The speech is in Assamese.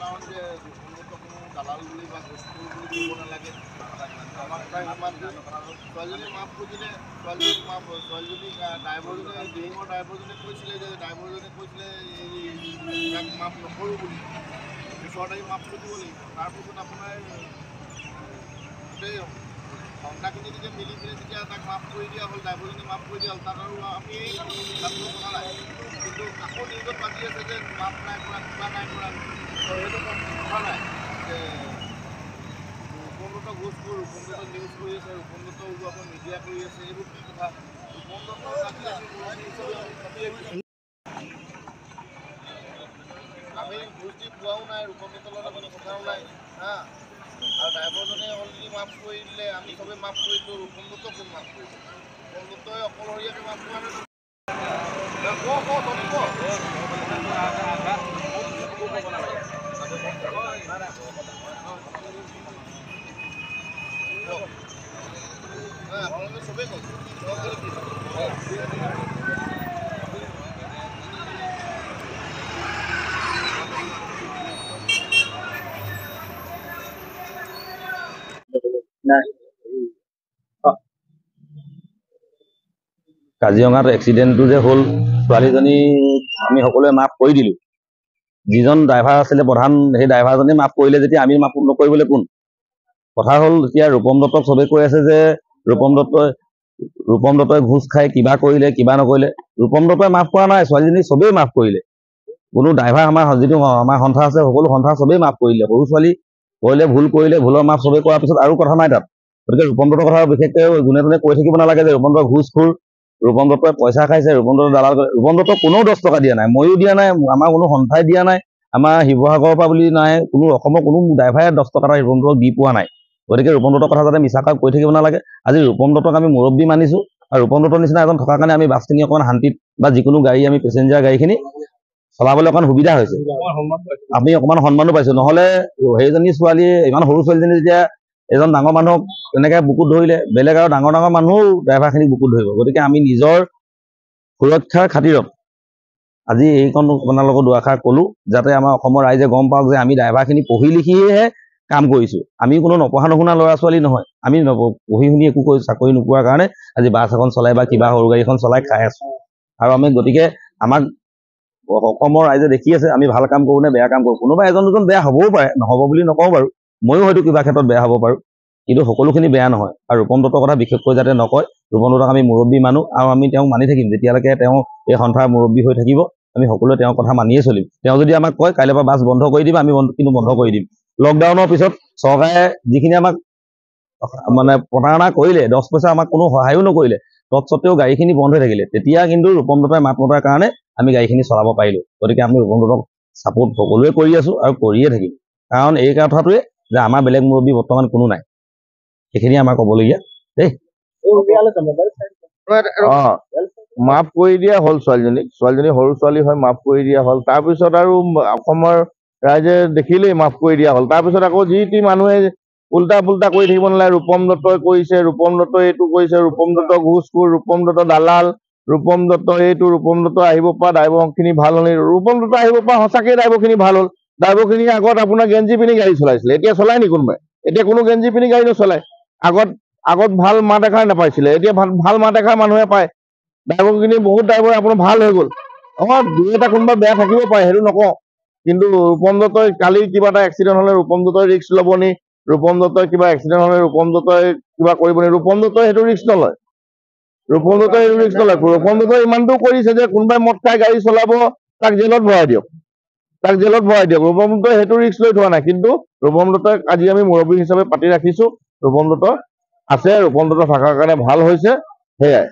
কাৰণ যে ৰূপম দত্ত কোনো দালাল বুলি বা ঘোচখোৰ বুলি ক'ব নালাগে। আমাক তাই ইমান ছোৱালীজনী মাফ খুজিলে, ছোৱালীজনীক মাফ, ছোৱালীজনীক ড্ৰাইভাৰজনে, দিহিঙৰ ড্ৰাইভাৰজনে কৈছিলে যে ড্ৰাইভাৰজনে কৈছিলে এই তাক মাফ নকৰোঁ বুলি, ওচৰত আহি মাফ খুজিব লাগিব। তাৰপিছত আপোনাৰ গোটেই সন্থাখিনি যেতিয়া মিলি পেলাই যেতিয়া তাক মাফ কৰি দিয়া হ'ল, ড্ৰাইভাৰজনী মাফ কৰি দিয়া হ'ল, তাত আৰু আমি তাত কোনো কথা নাই। কিন্তু আকৌ নিউজত বাজি আছে যে মাফ নাই কৰা, কিবা নাই কৰা, সেইটো কথা নাই যে ৰূপম দত্ত ঘোচখোৰ, ৰূপম দত্ত নিউজ কৰি আছে, ৰূপম দত্ত ওলোৱা মিডিয়া কৰি আছে, এইবোৰ কি কথা? ৰূপম দত্ত আজি আমি মুৰব্বী হিচাপে আমি পাতি আহিছোঁ, আমি ঘোচ দি পোৱাও নাই, ৰূপম দত্তৰ লগত কোনো কথাও নাই। হা, আৰু ড্ৰাইভাৰজনে অলৰেডি মাফ কৰি দিলে, আমি চবেই মাফ কৰি দিলোঁ, ৰূপম দত্তক কোন মাফ কৰিব? ৰূপম দত্তই অকলশৰীয়াকৈ মাফ কৰা নাই। ক ক তই ক। আপোনালোকে চবেই কওক। কাজিৰঙাত এক্সিডেণ্টটো যে হ'ল, ছোৱালীজনী আমি সকলোৱে মাফ কৰি দিলোঁ। যিজন ড্ৰাইভাৰ আছিলে প্ৰধান, সেই ড্ৰাইভাৰজনে মাফ কৰিলে যেতিয়া আমি মাফ নকৰিবলৈ কোন? কথা হ'ল এতিয়া ৰূপম দত্তক চবেই কৈ আছে যে ৰূপম দত্তই ঘোচ খাই কিবা কৰিলে, কিবা নকৰিলে। ৰূপম দত্তই মাফ কৰা নাই, ছোৱালীজনী চবেই মাফ কৰিলে। কোনো ড্ৰাইভাৰ, আমাৰ যিটো আমাৰ সন্থা আছে, সকলো সন্থা চবেই মাফ কৰিলে। সৰু ছোৱালী কৰিলে, ভুল কৰিলে, ভুলৰ মাফ চবেই কৰাৰ পিছত আৰু কথা নাই তাত। গতিকে ৰূপম দত্তৰ কথা বিশেষকৈ যোনে তোনে কৈ থাকিব নালাগে যে ৰূপম দত্ত ঘোচখোৰ, ৰূপম দত্তই পইচা খাইছে, ৰূপম দত্ত দালাল। ৰূপম দত্তক কোনেও 10 টকা দিয়া নাই, ময়ো দিয়া নাই, আমাৰ কোনো সন্থাই দিয়া নাই, আমাৰ শিৱসাগৰৰ পৰা বুলি নাই, কোনো অসমৰ কোনো ড্ৰাইভাৰে 10 টকা এটা ৰূপম দত্তক দি পোৱা নাই। গতিকে ৰূপম দত্তৰ কথা যাতে মিছাকৈ কৈ থাকিব নালাগে। আজি ৰূপম দত্তক আমি মুৰব্বী মানিছোঁ, আৰু ৰূপম দত্তৰ নিচিনা এজন থকাৰ কাৰণে আমি বাছখিনি অকণমান শান্তিত বা যিকোনো গাড়ী আমি পেচেঞ্জাৰ গাড়ীখিনি চলাবলৈ অকণমান সুবিধা হৈছে, আমি অকণমান সন্মানো পাইছোঁ। নহ'লে সেইজনী ছোৱালীয়ে, ইমান সৰু ছোৱালীজনী যেতিয়া এজন ডাঙৰ মানুহক তেনেকৈ বুকুত ধৰিলে, বেলেগ আৰু ডাঙৰ ডাঙৰ মানুহো ড্ৰাইভাৰখিনিক বুকুত ধৰিব। গতিকে আমি নিজৰ সুৰক্ষাৰ খাতিৰত আজি এইকণ আপোনালোকক দুআষাৰ ক'লোঁ, যাতে আমাৰ অসমৰ ৰাইজে গম পাওক যে আমি ড্ৰাইভাৰখিনি পঢ়ি লিখিহে কাম কৰিছোঁ। আমি কোনো নপঢ়া নুশুনা ল'ৰা ছোৱালী নহয়, আমি পঢ়ি শুনি একো চাকৰি নোপোৱাৰ কাৰণে আজি বাছ এখন চলাই বা কিবা সৰু গাড়ীখন চলাই খাই আছোঁ। আৰু আমি গতিকে আমাক অসমৰ ৰাইজে দেখি আছে আমি ভাল কাম কৰোঁ নে বেয়া কাম কৰোঁ। কোনোবা এজন দুজন বেয়া হ'বও পাৰে, নহ'ব বুলি নকওঁ বাৰু, ময়ো হয়তো কিবা ক্ষেত্ৰত বেয়া হ'ব পাৰোঁ, কিন্তু সকলোখিনি বেয়া নহয়। আৰু ৰূপম দত্তৰ কথা বিশেষকৈ যাতে নকয়, ৰূপম দত্তক আমি মুৰব্বী মানো আৰু আমি তেওঁক মানি থাকিম। যেতিয়ালৈকে তেওঁ এই সন্থাৰ মুৰব্বী হৈ থাকিব, আমি সকলোৱে তেওঁৰ কথা মানিয়ে চলিম। তেওঁ যদি আমাক কয় কাইলৈৰ পৰা বাছ বন্ধ কৰি দিম, আমি কিন্তু বন্ধ কৰি দিম। লকডাউনৰ পিছত চৰকাৰে যিখিনি আমাক মানে প্ৰতাৰণা কৰিলে, 10 পইচা আমাক কোনো সহায়ো নকৰিলে, তৎসত্বেও গাড়ীখিনি বন্ধ হৈ থাকিলে, তেতিয়া কিন্তু ৰূপম দত্তই মাত মতাৰ কাৰণে আমি গাড়ীখিনি চলাব পাৰিলোঁ। গতিকে আমি ৰূপম দত্তক ছাপোৰ্ট সকলোৱে কৰি আছোঁ আৰু কৰিয়ে থাকিম। কাৰণ এই কথাটোৱে যে আমাৰ বেলেগ মুৰব্বী বৰ্তমান কোনো নাই, সেইখিনি আমাৰ ক'বলগীয়া দেই। মাফ কৰি দিয়া হ'ল ছোৱালীজনীক, ছোৱালীজনী সৰু ছোৱালী হয়, মাফ কৰি দিয়া হ'ল। তাৰপিছত আৰু অসমৰ ৰাইজে দেখিলেই মাফ কৰি দিয়া হ'ল। তাৰপিছত আকৌ যি টি মানুহে উল্টা পুল্টা কৰি থাকিব নালাগে। ৰূপম দত্তই কৰিছে, ৰূপম দত্তই এইটো কৰিছে, ৰূপম দত্ত ঘোচখোৰ, ৰূপম দত্ত দালাল, ৰূপম দত্ত এইটো, ৰূপম দত্ত আহিব পৰা ড্ৰাইভাৰখিনি ভাল হ'ল। ৰূপম দত্ত আহিব পৰা সঁচাকেই ড্ৰাইভাৰখিনি ভাল হ'ল। ড্ৰাইভাৰখিনি আগত আপোনাৰ গেঞ্জি পিন্ধি গাড়ী চলাইছিলে, এতিয়া চলাই নি কোনোবাই? এতিয়া কোনো গেঞ্জি পিন্ধি গাড়ী নচলায়। আগত ভাল মাত এষাৰ নাপাইছিলে, এতিয়া ভাল মাত এষাৰ মানুহে পায়। ড্ৰাইভাৰখিনি বহুত ড্ৰাইভাৰ আপোনাৰ ভাল হৈ গ'ল। অ, দুই এটা কোনোবা বেয়া থাকিব পাৰে, সেইটো নকওঁ, কিন্তু ৰূপম দত্তই কালি কিবা এটা এক্সিডেণ্ট হ'লে ৰূপম দত্তই ৰিস্ক ল'ব নি? ৰূপম দত্তই কিবা এক্সিডেণ্ট হ'লে ৰূপম দত্তই কিবা কৰিব নি? ৰূপম দত্তই সেইটো ৰিস্ক নলয়। ৰূপম দত্তই সেইটো ৰিস্ক নলয়। ৰূপম দত্তই ইমানটো কৰিছে যে কোনোবাই মদ খাই গাড়ী চলাব, তাক জেলত ভৰাই দিয়ক, তাক জেলত ভৰাই দিয়ক। ৰূপম দত্তই সেইটো ৰিস্ক লৈ থোৱা নাই। কিন্তু ৰূপম দত্তক আজি আমি মুৰব্বী হিচাপে পাতি ৰাখিছো। ৰূপম দত্ত আছে, ৰূপম দত্ত থকাৰ কাৰণে ভাল হৈছে, সেয়াই।